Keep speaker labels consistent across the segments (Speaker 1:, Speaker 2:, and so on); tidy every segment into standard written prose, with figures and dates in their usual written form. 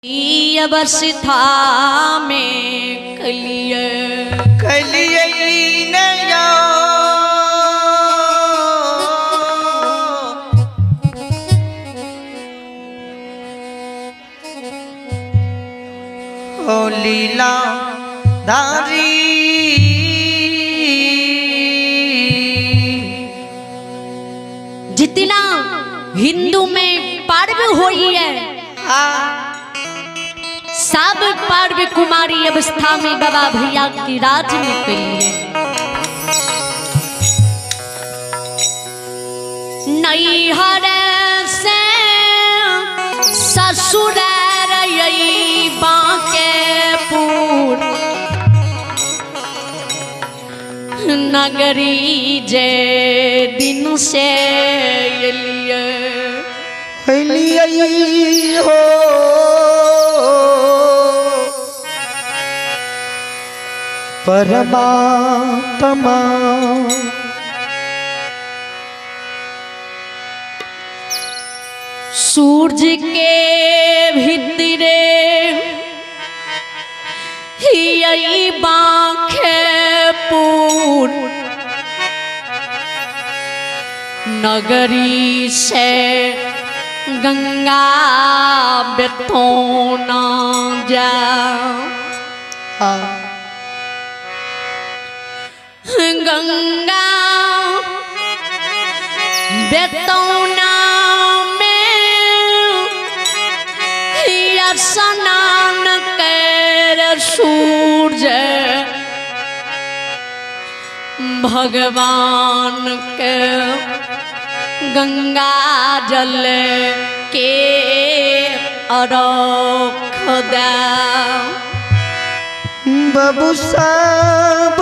Speaker 1: ई अवस्था में कलिए
Speaker 2: कलिए नया ओ लीला धारी।
Speaker 1: जितना हिंदू में पर्व हुई है सब पर्व कुमारी अवस्था में बाबा भैया की राज में कही है। नैहर से ससुर बांकेपुर नगरी जे दिन से एलिए
Speaker 2: एलिए हो परमात्मा।
Speaker 1: सूरज के भीतरे ही बांखेपुर नगरी से गंगा बेतौना जा गंगा बेतौना में स्नान कर सूरज भगवान के गंगा जल के अरख दे।
Speaker 2: बबू सब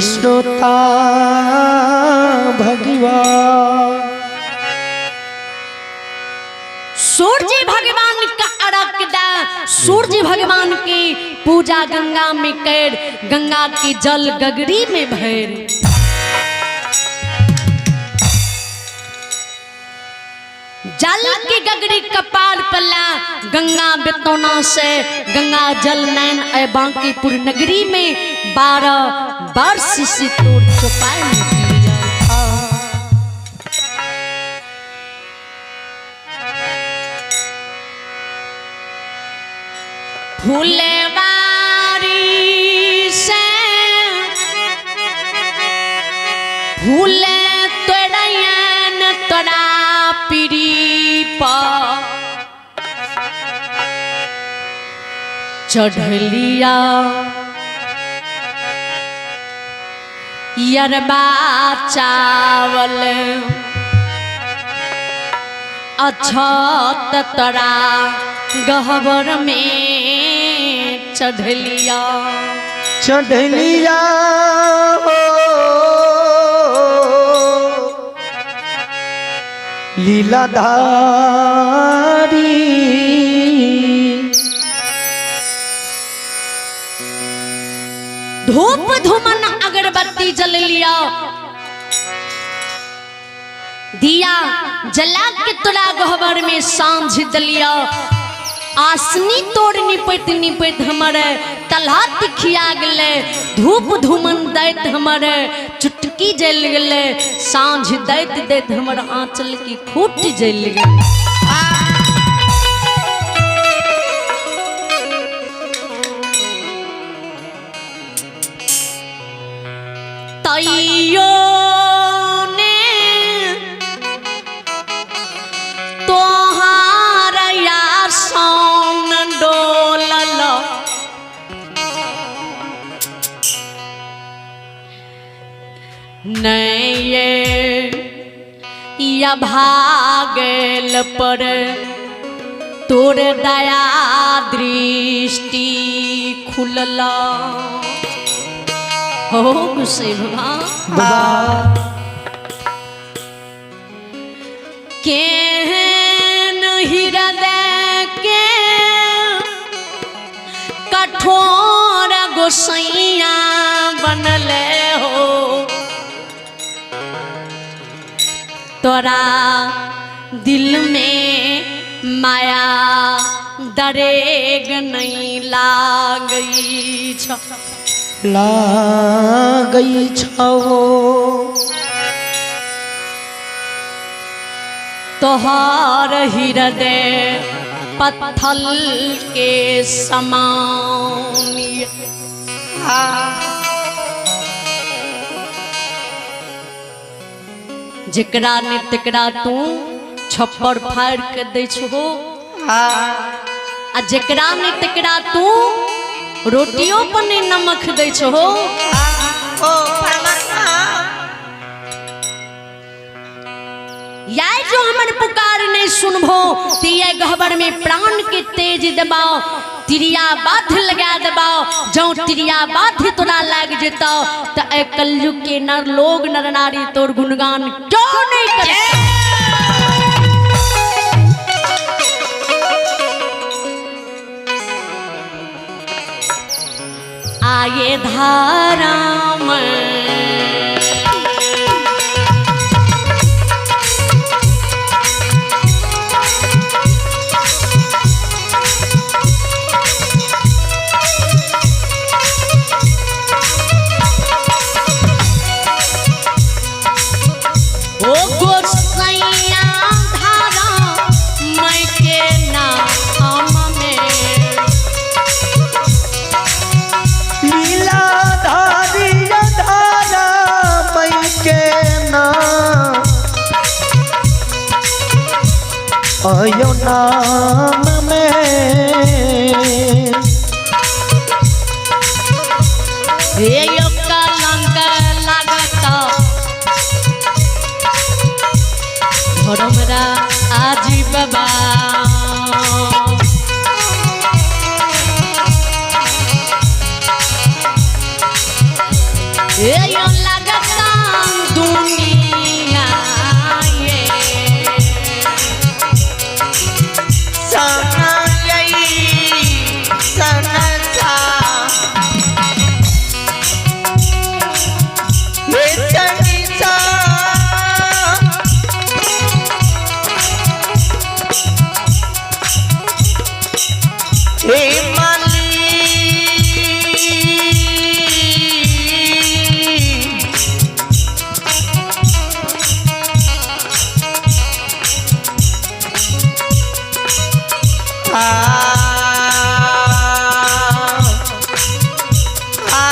Speaker 2: श्रोता भगवान
Speaker 1: सूर्य भगवान का अर्घ दे। सूर्य भगवान की पूजा गंगा में कर गंगा की जल गगरी में भर जल की गगरी कपार पला गंगा बेतौना से गंगा जल नैन ए बांकीपुर नगरी में 12 वर्ष सितूर चौपाई में फूलवारी से फूल तोड़यन तोरा पीरी चढ़लिया यरबा चावल अछत तोरा गहबर में चढ़लिया
Speaker 2: चढ़लिया हो लीलाधारी।
Speaker 1: धूप धूमन अगरबत्ती जल लिया दिया जला के तोरा गहबर में सांझ दलिया आसनी तोड़ निपैत निपैत हमर तलहा तिखिया गेलै धूप धूमन दैत हमर चुटकी जल गेलै साँझ दैत दैत हमर आँचल की खूट जल गेलै। तैयो ने तोहार आसन डोलल नहीं या भागल पर तोर दया दृष्टि खुलल हो गुस्से बाबा केहन हृदय के कठोर गोसैया बनले हो तोरा दिल में माया दरेग नहीं लागई छ।
Speaker 2: लागई छो।
Speaker 1: तोहार हृदय पत्थल के समान। जेकरा ने तेकरा तू छप्पर फाड़ के दै छहो, आ जेकरा ने तेकरा तू रोटियों पर नहीं नमक दै छहो।
Speaker 3: ओ परमात्मा,
Speaker 1: या जो हमर पुकार नहीं सुनभो तो ये गहबर में प्राण के तेज दबाओ, तिरिया बाध लगा दबाओ। जो तिरिया बाध तोरा लाग जेतो तो ए कलयुग के नर लोग नर नारी तोर गुणगान क्यों नहीं करे। आये धारा में ओ गोसैया धारा मैं के नाम में,
Speaker 2: लीला धारी धारा मई के नाम, अयो नाम में।
Speaker 1: हे यो कलंक लागत धर्मरा आजी बाबा। हे यो लागत दुनिया ये
Speaker 3: सनयई सनसा हे सनिसा, हे माली आ आ आ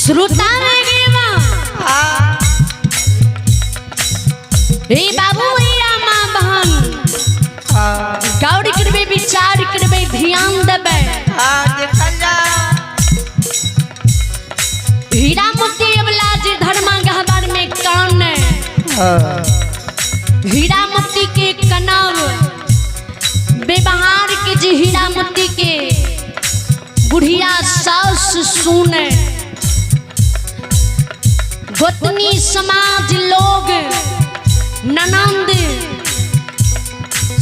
Speaker 1: श्रोता हे बाबू भैया माँ बहन, गौर करबे, विचार करबे, ध्यान देबे। हीरा मोती वाला जे धर्मा गहबर में कान, हीरा मोती के कनव व्यवहार के जे हीरा मोती के बुढ़िया सास सुने, गोतनी समाज लोग, ननंद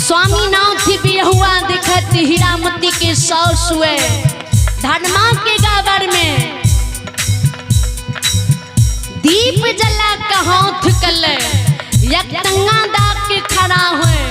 Speaker 1: स्वामीनाथ बिहुआ देखत हीरामती के सास हुए धर्मा के गाबर में दीप जला के हाथ कल यकतंगा दाग के खड़ा हुए।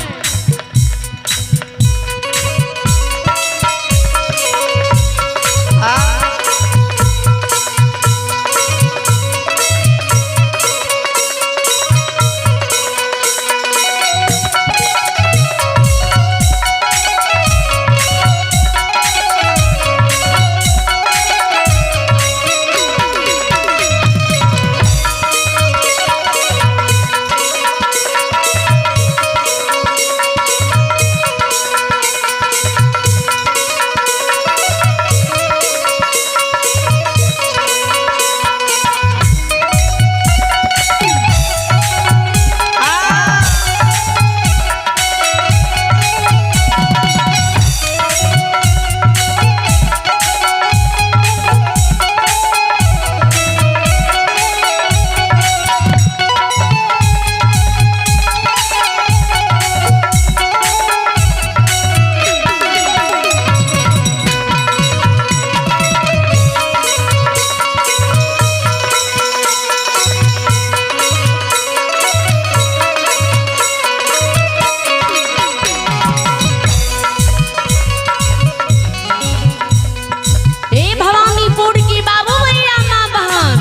Speaker 1: हे भवानीपुर की बाबू भैया माँ बहन,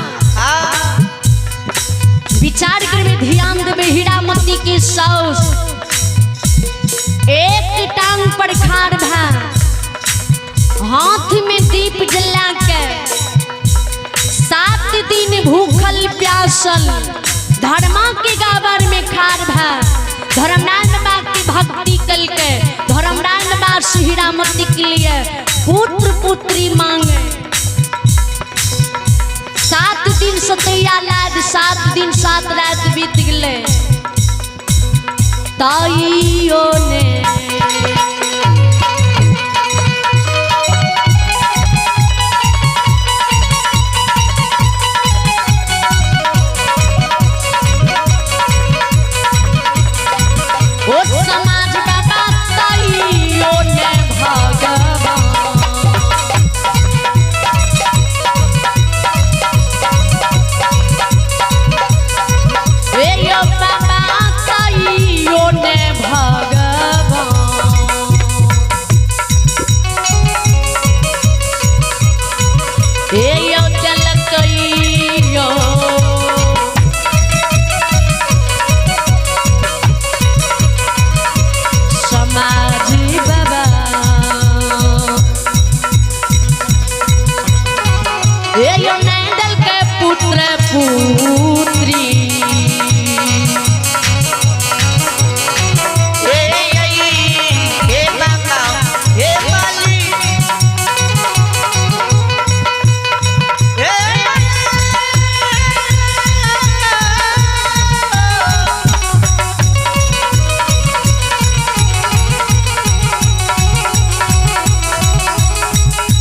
Speaker 1: विचार करबे, ध्यान देबे। हीरामती के साउस एक टांग पर खाड़ भा, हाथ में दीप जला के 7 दिन भूखल प्यासल धर्मा के गाबर में खाड़ भा, धर्मनारायण बाबा की भक्ति कल के धर्मनारायण बाबा से हीरामती के लिए पुत्र पुत्री मांगे। 7 दिन सतैया लाद, 7 दिन 7 रात बीत गए, ताइयो ने ओ समाज बाबा ताइयो ने भगवान। हे यो बाबा ताइयो ने भगवान। हे यो चलकइयो समाज बाबा। हे यो नंदल के पुत्र पुत्री,
Speaker 3: हे बाबा, हे माली, हे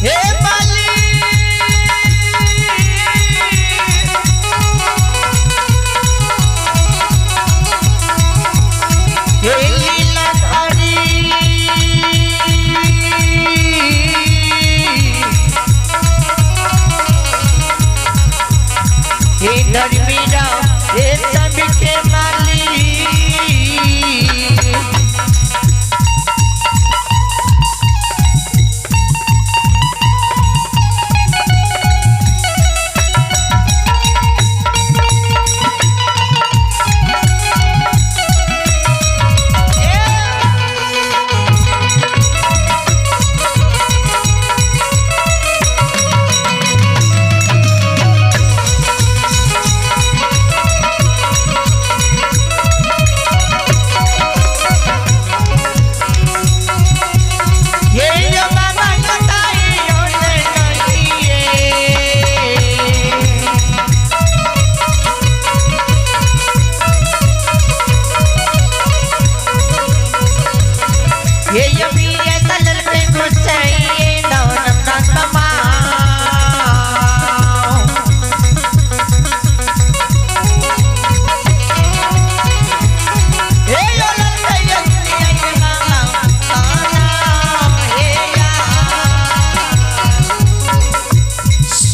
Speaker 3: हे माली, हे लीलाधारी, हे धर्मीरा, हे सबके माली।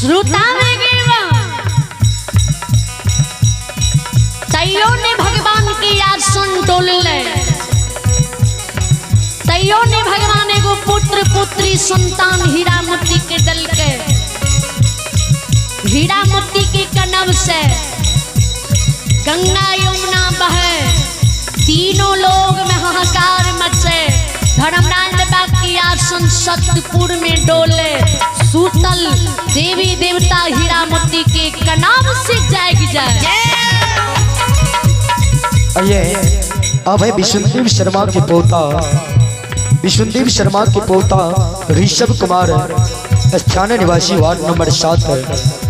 Speaker 1: श्रोता में गेवा तैयो ने भगवान के आसन डोलले, तैयो ने भगवान एगो पुत्र पुत्री संतान हीरामती के दल के। हीरामती के कनव से गंगा यमुना बहे, तीनों लोग में हाहाकार मचे। धर्मराज बाबा की आसन सतपुर में डोले, सूतल देवी देवता हीरामती के कनाव से जाग जाए।
Speaker 2: ये अब है विष्णुदेव शर्मा के पोता, विष्णुदेव शर्मा के पोता ऋषभ कुमार, स्थानीय निवासी वार्ड नंबर 7 है।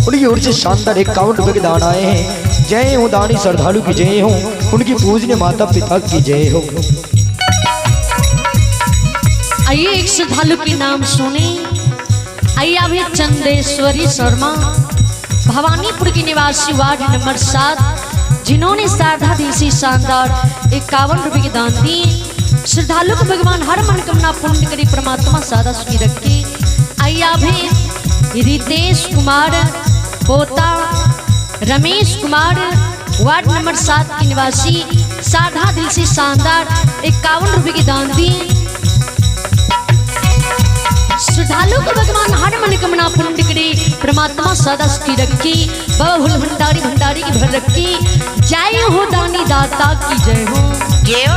Speaker 2: उनकी ओर से शानदार 51 रुपए के दान आए हैं। जय हो दानी श्रद्धालु की जय हो, उनकी पूजनीय माता पिता की जय हो।
Speaker 1: आइए एक श्रद्धालु के नाम सुने। आइए अभी चंदेश्वरी शर्मा, भवानीपुर की निवासी वार्ड नंबर 7, जिन्होंने श्रद्धा दिल से शानदार 51 रुपए के दान दिए। श्रद्धालु को भगवान हर मनोकामना पूर्ण करे, परमात्मा सादा सुखी रखे। आइए अभी रितेश कुमार पोता रमेश कुमार, वार्ड नंबर 7 के निवासी, श्रद्धा दिल से शानदार 51 रुपए के दान दिए। श्रद्धालु को भगवान हर मनोकामना पूर्ण करे, परमात्मा सदा सुखी रखी, बाबा भूल भंडारी भंडारी की भर रखी। जय हो दानी दाता की जय हो।
Speaker 3: जय हो।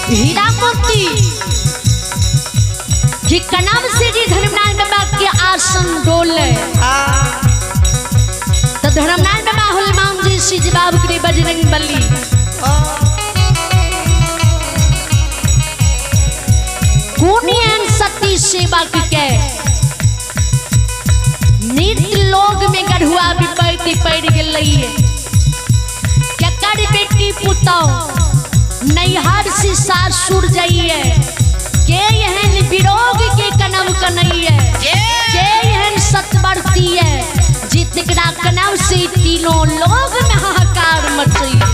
Speaker 1: हीरामती जी कनाव से जी धर्मनारायण बाबा के आसन डोले, तो धर्मनारायण बाबा हनुमान जी से जवाब करे बजरंग बली। कोनी एहन सती सेवक के मृत लोग में गढ़ुआ विपत्ति पड़ गेलै। केकर बेटी पुतौ नैहर से सासुर जाइए, के एहन विरोग के कनव कनैये, के एहन सतवर्ती है जितकरा कनव से तीनों लोग में हाहाकार मचैये।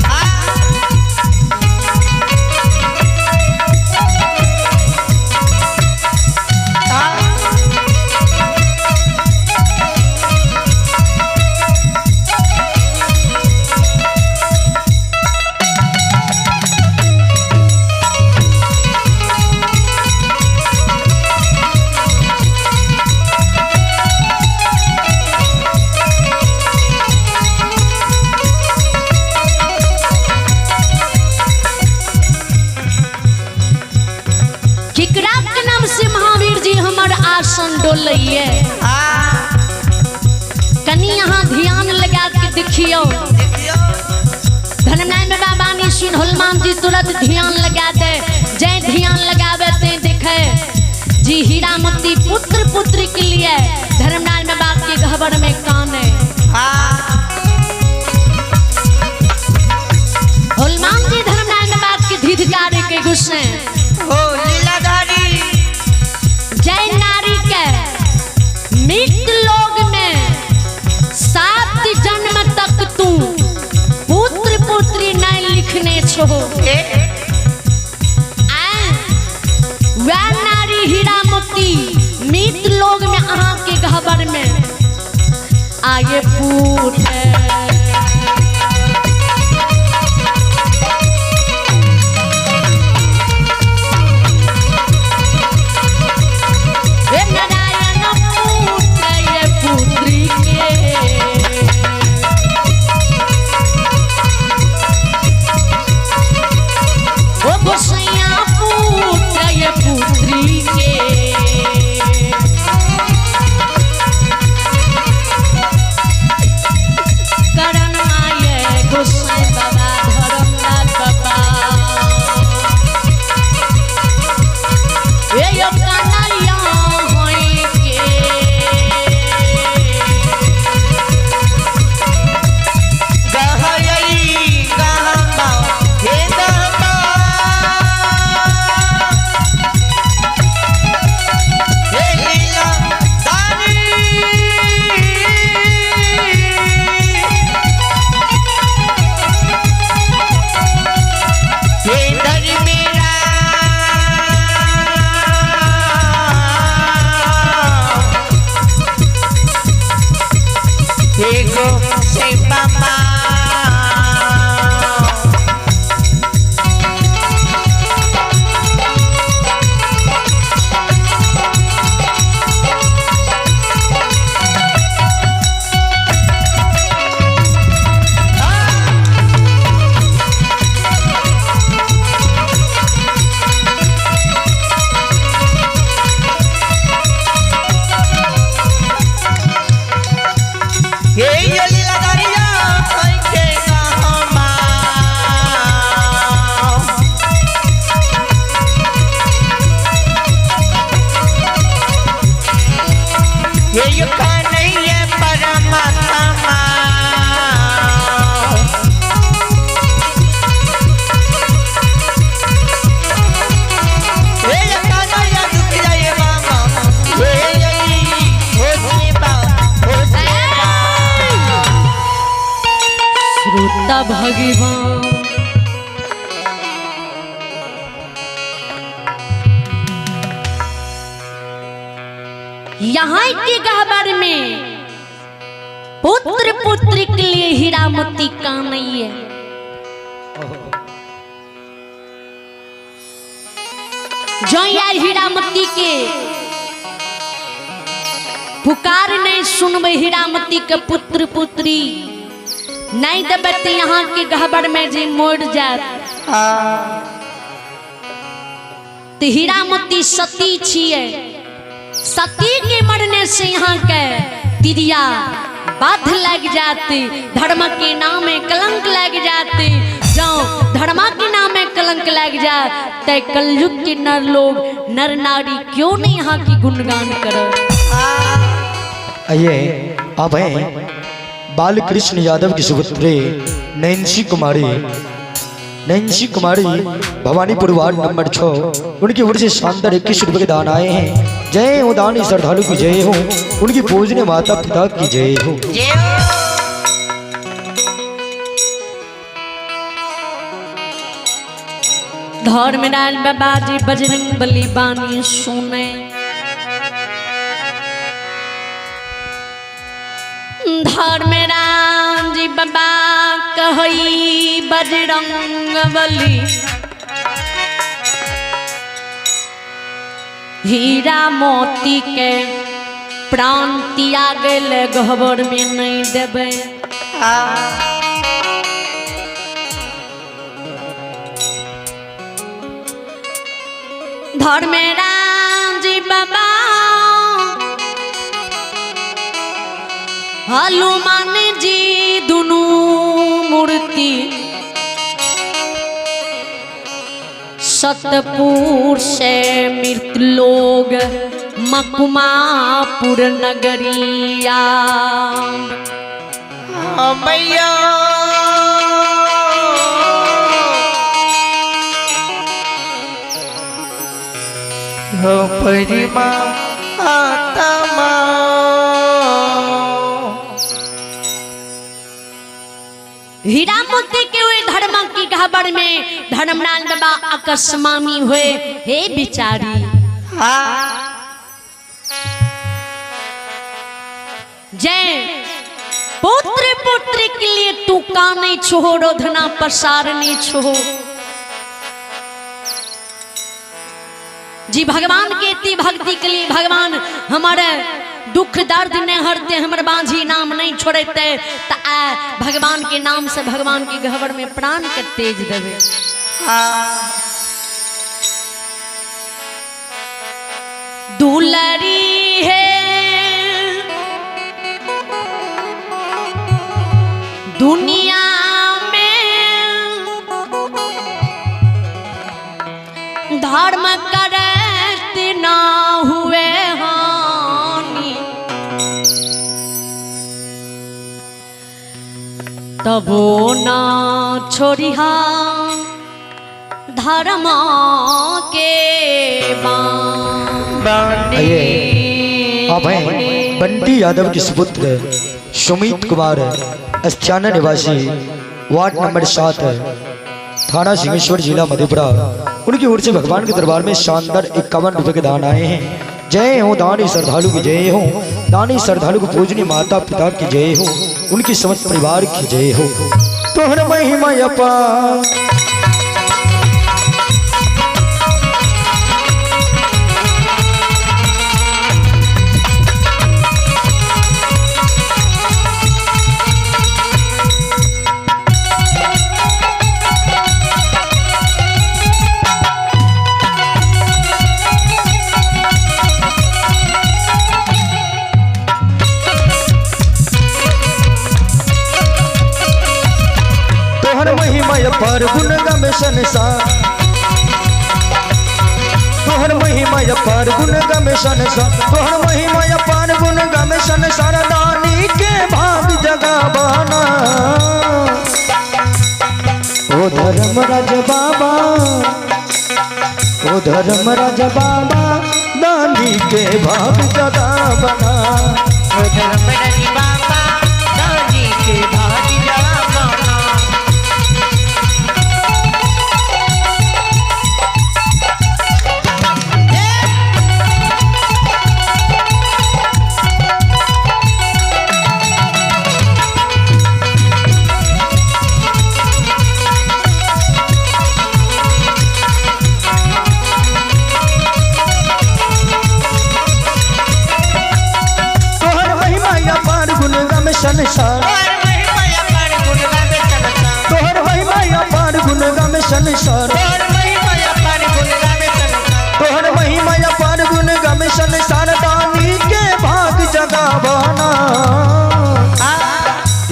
Speaker 1: आसन डोलैये, कनी यहाँ ध्यान लगा के देखियो। धर्मनारायण बाबा बानी सुन हनुमान जी तुरंत ध्यान लगा दे, जय ध्यान लगावे ते देखे जी हीरामती पुत्र पुत्री के लिए धर्मनारायण बाबा के गहबर में काने। हनुमान जी धर्मनारायण बाबा के धिधकारे के गुस्से
Speaker 3: हो लीलाधारी।
Speaker 1: जय नारी के मृत लोग में 7 जन्म तक तू पुत्र पुत्री नहीं लिखने छो। वह नारी हीरामती मृत लोग में अहाँ के गहबर में आगे पुत्र नारायण पुत्र ये पुत्री के। ओ गोसैया पुत्र ये पुत्री के। हाँ। यहाँ के गहबर में पुत्र पुत्री के लिए हीरामती का नहीं है। जो यार हीरामती के पुकार नहीं सुनबे, हीरामती के पुत्र पुत्री नहीं देबे तो यहाँ के गहबर में जे मर जात। तो हीरामती सती छिए, सती के मरने से यहाँ के तिरिया बाध लग जाती, धर्म के नाम में कलंक लग जाती। जाओ धर्मा के नाम में कलंक लग जाए ते कलयुग के नर लोग नर नारी क्यों नहीं यहाँ की गुणगान करो।
Speaker 2: आइए अब हैं बालकृष्ण यादव की सुपुत्री नैन्सी कुमारी, नैन्सी कुमारी भवानीपुर वार्ड नंबर 6, उनकी ओर से शानदार 21 रुपये के दान आए हैं। जय हो दानी श्रद्धालु की जय हो, उनकी पूजने माता पिता की जय हो।
Speaker 1: धर्मनारायण बाबा जी बजरंग बली बानी सुने, धर्मराम जी बाबा कहई बजरंग बली, हीरा मोती के प्राण त्यागल गहबर में नहीं देबै। धर्मराम जी बाबा हनुमान जी दुनू मूर्ति सतपुर से मृत लोग मकुमापुर नगरिया।
Speaker 3: मैया हो परिमा आत्मा
Speaker 1: हीरामती के हुए धर्म की गहबर में धर्मनारायण बाबा अकस्मामी हुए। हे बिचारी जय पुत्र पुत्री के लिए तू का नहीं छो, रोधना पसार नहीं छो। जी भगवान के इतनी भक्ति के लिए भगवान हमारे दुख दर्द नहीं हरते, हमर बांझी नाम नहीं छोड़ते, त आ भगवान के नाम से भगवान के गहबर में प्राण के तेज देवे। दुलरी है दुनिया में धर्म करत ना हुए हानि, तबो ना छोड़िहा धर्म के बान।
Speaker 2: आइए आप हैं बंटी यादव के सुपुत्र सुमित कुमार, स्थाना निवासी, वार्ड नंबर 7, थाना सिंहेश्वर, जिला मधेपुरा। उनकी ओर से भगवान के दरबार में शानदार 51 रुपए के दान आए हैं। जय हो दानी श्रद्धालु की जय हो, दानी श्रद्धालु को पूजनी माता पिता की जय हो, उनकी समस्त परिवार की जय हो। तोहर महिमा अपार। पर गुण गम संसार, तोहर महिमा अपार गुण गम संसार, तोहर महिमा अपार गुण गम संसार, दानी के भाग जगावाना। ओ धर्मराज बाबा, ओ धर्मराज बाबा, दानी के भाग जगावाना।
Speaker 3: ओ धर्मराज बाबा, दानी के भाग जगावाना।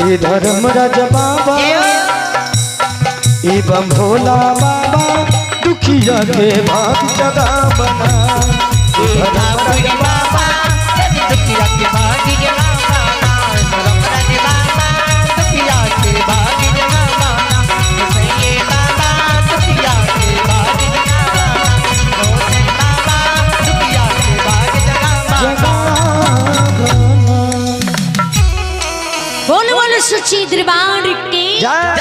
Speaker 2: ए धर्मराज बाबा, ए बम भोला बाबा, दुखिया के भाग जगा बना। ए धर्मराज
Speaker 3: बाबा दुखिया के भाग जगाना, धर्मराज बाबा दुखिया के भाग जगाना, सैये बाबा दुखिया के भाग जगाना, रोशन बाबा दुखिया के भाग जगाना।
Speaker 2: जगा बना।
Speaker 1: बोल बोल सुची दरबार की।
Speaker 2: जय।